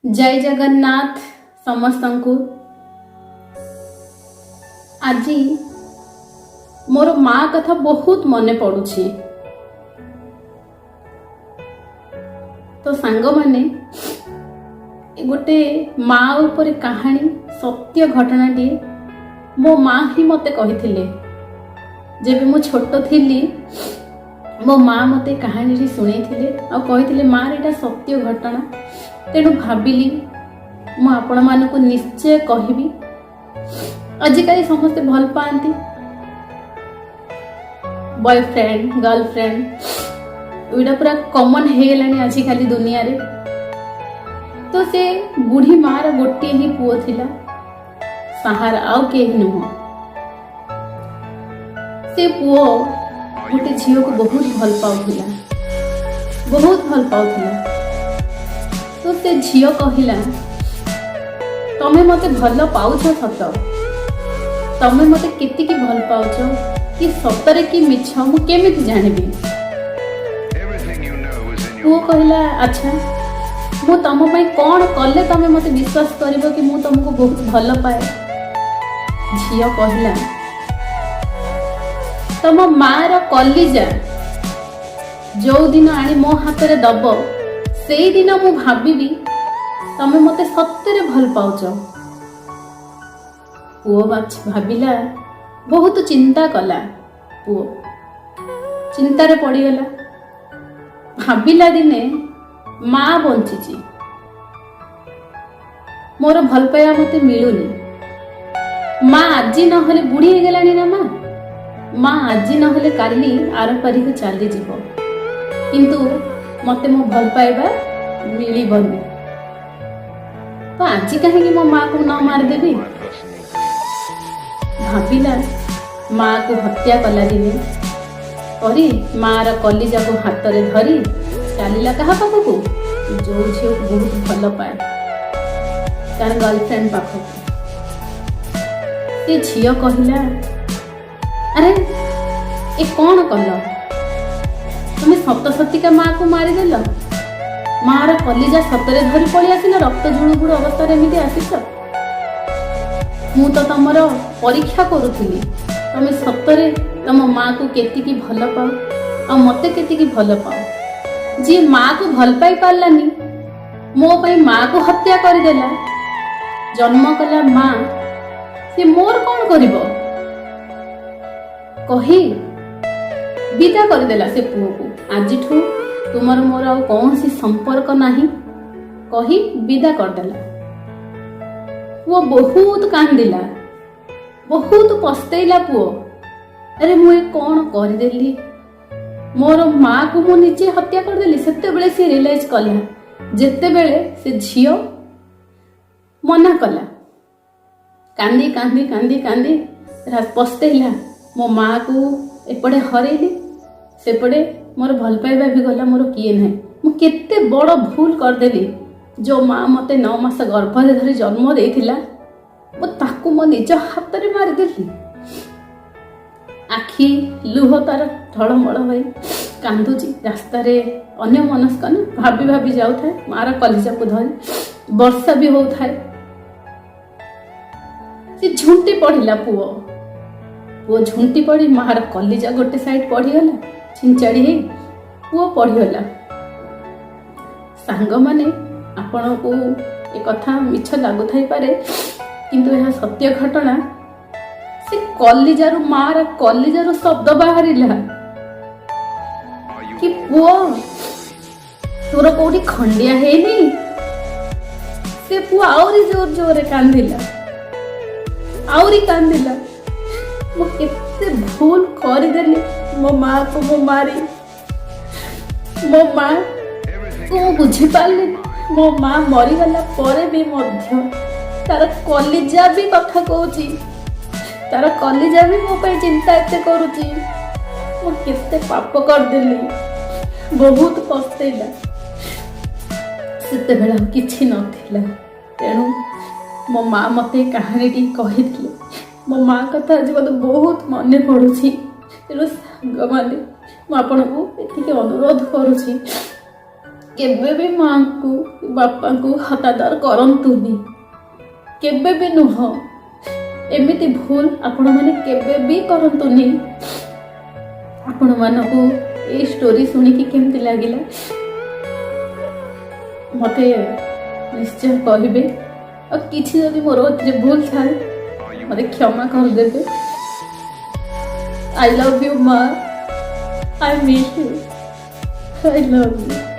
ଜୟ ଜଗନ୍ନାଥ ସମସ୍ତଙ୍କୁ। ଆଜି ମୋର ମା କଥା ବହୁତ ମନେ ପଡୁଛି। ତ ସାଙ୍ଗମାନେ, ଗୋଟେ ମା ଉପରେ କାହାଣୀ, ସତ୍ୟ ଘଟଣାଟିଏ ମୋ ମା ହିଁ ମୋତେ କହିଥିଲେ। ଯେବେ ମୁଁ ଛୋଟ ଥିଲି, ମୋ ମା ମୋତେ କାହାଣୀଟି ଶୁଣେଇଥିଲେ ଆଉ କହିଥିଲେ, ମାର, ଏଇଟା ସତ୍ୟ ଘଟଣା। ତେଣୁ ଭାବିଲି ମୁଁ ଆପଣମାନଙ୍କୁ ନିଶ୍ଚୟ କହିବି। ଆଜିକାଲି ସମସ୍ତେ ଭଲ ପାଆନ୍ତି, ବୟଫ୍ରେଣ୍ଡ, ଗାର୍ଲଫ୍ରେଣ୍ଡ, ଏଇଟା ପୁରା କମନ୍ ହେଇଗଲାଣି ଆଜିକାଲି ଦୁନିଆରେ। ତ ସେ ବୁଢ଼ୀ ମାର ଗୋଟିଏ ହିଁ ପୁଅ ଥିଲା ସାହାରା, ଆଉ କେହି ନୁହଁ। ସେ ପୁଅ ଗୋଟେ ଝିଅକୁ ବହୁତ ଭଲ ପାଉଥିଲା, ବହୁତ ଭଲ ପାଉଥିଲା। ତ ସେ ଝିଅ କହିଲା, ତମେ ମତେ ଭଲ ପାଉଛ ସତ, ତମେ ମତେ କେତିକି ଭଲ ପାଉଛ କି ସତରେ କି ମିଛ, ମୁଁ କେମିତି ଜାଣିବି? Everything you know is in your ପୁଅ କହିଲା, ଆଚ୍ଛା, ମୁଁ ତମ ପାଇଁ କ'ଣ କଲେ ତମେ ମତେ ବିଶ୍ୱାସ କରିବ କି ମୁଁ ତମକୁ ବହୁତ ଭଲ ପାଏ? ଝିଅ କହିଲା, ତମ ମାର କଲିଜା ଯୋଉଦିନ ଆଣି ମୋ ହାତରେ ଦବ, ସେଇଦିନ ମୁଁ ଭାବିବି ତମେ ମତେ ସତରେ ଭଲ ପାଉଛ। ପୁଅ ଭାବିଲା, ବହୁତ ଚିନ୍ତା କଲା। ପୁଅ ଚିନ୍ତାରେ ପଡ଼ିଗଲା। ଭାବିଲା, ଦିନେ ମା ବଞ୍ଚିଛି, ମୋର ଭଲ ପାଇବା ମତେ ମିଳୁନି। ମା ଆଜି ନହେଲେ, ବୁଢୀ ହେଇଗଲାଣି ନା ମା, ମା ଆଜି ନହେଲେ କାଲି ଆରପାରିକୁ ଚାଲିଯିବ, କିନ୍ତୁ ମତେ ମୋ ଭଲ ପାଇବା ମିଳିବନି। ତ ଆଜି କାହିଁକି ମୋ ମାକୁ ନ ମାରିଦେବି? My personal dream. ଭାବିଲା, ମାକୁ ହତ୍ୟା କଲା। ଦିନେ କରି ମାର କଲିଜାକୁ ହାତରେ ଧରି ଚାଲିଲା। କାହା ପାଖକୁ? ଯୋଉ ଝିଅକୁ ବହୁତ ଭଲ ପାଏ, ତାର ଗର୍ଲଫ୍ରେଣ୍ଡ ପାଖକୁ। ସେ ଝିଅ କହିଲା, ଆରେ, ଏ କ'ଣ କଲ ତମେ? ସତ ସତିକା ମାକୁ ମାରିଦେଲ? ମାର କଲିଜା ସତରେ ଧରି ପଳେଇ ଆସିଲ? ରକ୍ତ ଜୁଳୁଜୁଳୁ ଅବସ୍ଥାରେ ଏମିତି ଆସିଛ? ମୁଁ ତ ତମର ପରୀକ୍ଷା କରୁଥିଲି, ତମେ ସତରେ ତମ ମାକୁ କେତିକି ଭଲ ପାଅ ଆଉ ମତେ କେତିକି ଭଲ ପାଅ। ଯିଏ ମାକୁ ଭଲ ପାଇ ପାରିଲାନି, ମୋ ପାଇଁ ମାକୁ ହତ୍ୟା କରିଦେଲା, ଜନ୍ମ କଲା ମା, ସେ ମୋର କ'ଣ କରିବ? କହି ବିଦା କରିଦେଲା ସେ ପୁଅକୁ। ଆଜିଠୁ ତୁମର ମୋର ଆଉ କୌଣସି ସମ୍ପର୍କ ନାହିଁ, କହି ବିଦା କରିଦେଲା। ପୁଅ ବହୁତ କାନ୍ଦିଲା, ବହୁତ ପସ୍ତେଇଲା ପୁଅ। ଆରେ, ମୁଁ ଏ କ'ଣ କରିଦେଲି? ମୋର ମାକୁ ମୁଁ ନିଜେ ହତ୍ୟା କରିଦେଲି। ସେତେବେଳେ ସେ ରିଏଲାଇଜ କଲା, ଯେତେବେଳେ ସେ ଝିଅ ମନା କଲା। କାନ୍ଦି କାନ୍ଦି କାନ୍ଦି କାନ୍ଦି ପସ୍ତେଇଲା, ମୋ ମାକୁ ଏପଟେ ହରେଇଲି, ସେପଟେ ମୋର ଭଲ ପାଇବା ବି ଗଲା, ମୋର କିଏ ନାହିଁ। ମୁଁ କେତେ ବଡ଼ ଭୁଲ କରିଦେଲି। ଯୋଉ ମା ମତେ 9 ମାସ ଗର୍ଭରେ ଧରି ଜନ୍ମ ଦେଇଥିଲା, ମୁଁ ତାକୁ ମୋ ନିଜ ହାତରେ ମାରିଦେଲି। ଆଖି ଲୁହ ତାର ଢଳମଳ ହୋଇ କାନ୍ଦୁଛି ରାସ୍ତାରେ, ଅନ୍ୟ ମନସ୍କ ନା, ଭାବି ଭାବି ଯାଉଥାଏ ମାର କଲିଜାକୁ ଧରି। ବର୍ଷା ବି ହଉଥାଏ। ସେ ଝୁଣ୍ଟି ପଡ଼ିଲା ପୁଅ। ପୁଅ ଝୁଣ୍ଟି ପଡ଼ି ମାର କଲିଜା ଗୋଟେ ସାଇଡ୍ ପଡ଼ିଗଲା, ଛିଞ୍ଚାଡ଼ି ହେଇ ପୁଅ ପଡ଼ିଗଲା। ସାଙ୍ଗମାନେ, ଆପଣଙ୍କୁ ଏ କଥା ମିଛ ଲାଗୁଥାଇପାରେ, କିନ୍ତୁ ଏହା ସତ୍ୟ ଘଟଣା। ସେ କଲିଜାରୁ, ମାର କଲିଜାରୁ ଶବ୍ଦ ବାହାରିଲା Are you କି, ପୁଅ, ତୋର କୋଉଠି ଖଣ୍ଡିଆ ହେଇନି? ସେ ପୁଅ ଆହୁରି ଜୋର ଜୋରରେ କାନ୍ଦିଲା, ଆହୁରି କାନ୍ଦିଲା। ମୁଁ କେତେ ଭୁଲ କରିଦେଲି, ମୋ ମାକୁ ମୁଁ ମାରି। ମୋ ମା Everything ମୁଁ ବୁଝିପାରିଲିନି। ମୋ ମା ମରିଗଲା ପରେ ବି ମଧ୍ୟ ତାର କଲିଜା ବି କଥା କହୁଛି, ତାର କଲିଜା ବି ମୋ ପାଇଁ ଚିନ୍ତା ଏତେ କରୁଛି। ମୁଁ କେତେ ପାପ କରିଦେଲି। ବହୁତ ପସ୍ତେଇଲା। ସେତେବେଳେ ଆଉ କିଛି ନଥିଲା। ତେଣୁ ମୋ ମା ମୋତେ ଏ କାହାଣୀଟି କହିଥିଲେ। ମୋ ମା କଥା ଆଜି ମୋତେ ବହୁତ ମନେ ପଡ଼ୁଛି। ତେଣୁ ସାଙ୍ଗମାନେ, ମୁଁ ଆପଣଙ୍କୁ ଏତିକି ଅନୁରୋଧ କରୁଛି। କେବେ ବି ମାଆଙ୍କୁ, ବାପାଙ୍କୁ ହତାଦର କରନ୍ତୁନି, କେବେ ବି ନୁହଁ। ଏମିତି ଭୁଲ ଆପଣମାନେ କେବେ ବି କରନ୍ତୁନି। ଆପଣମାନଙ୍କୁ ଏଇ ଷ୍ଟୋରି ଶୁଣିକି କେମିତି ଲାଗିଲା, ମୋତେ ନିଶ୍ଚୟ କହିବେ। ଆଉ କିଛି ଯଦି ମୋର ଏଥିରେ ଭୁଲ ଥାଏ, ମୋତେ କ୍ଷମା କରିଦେବେ। I love you, ମା। I miss you. I love you.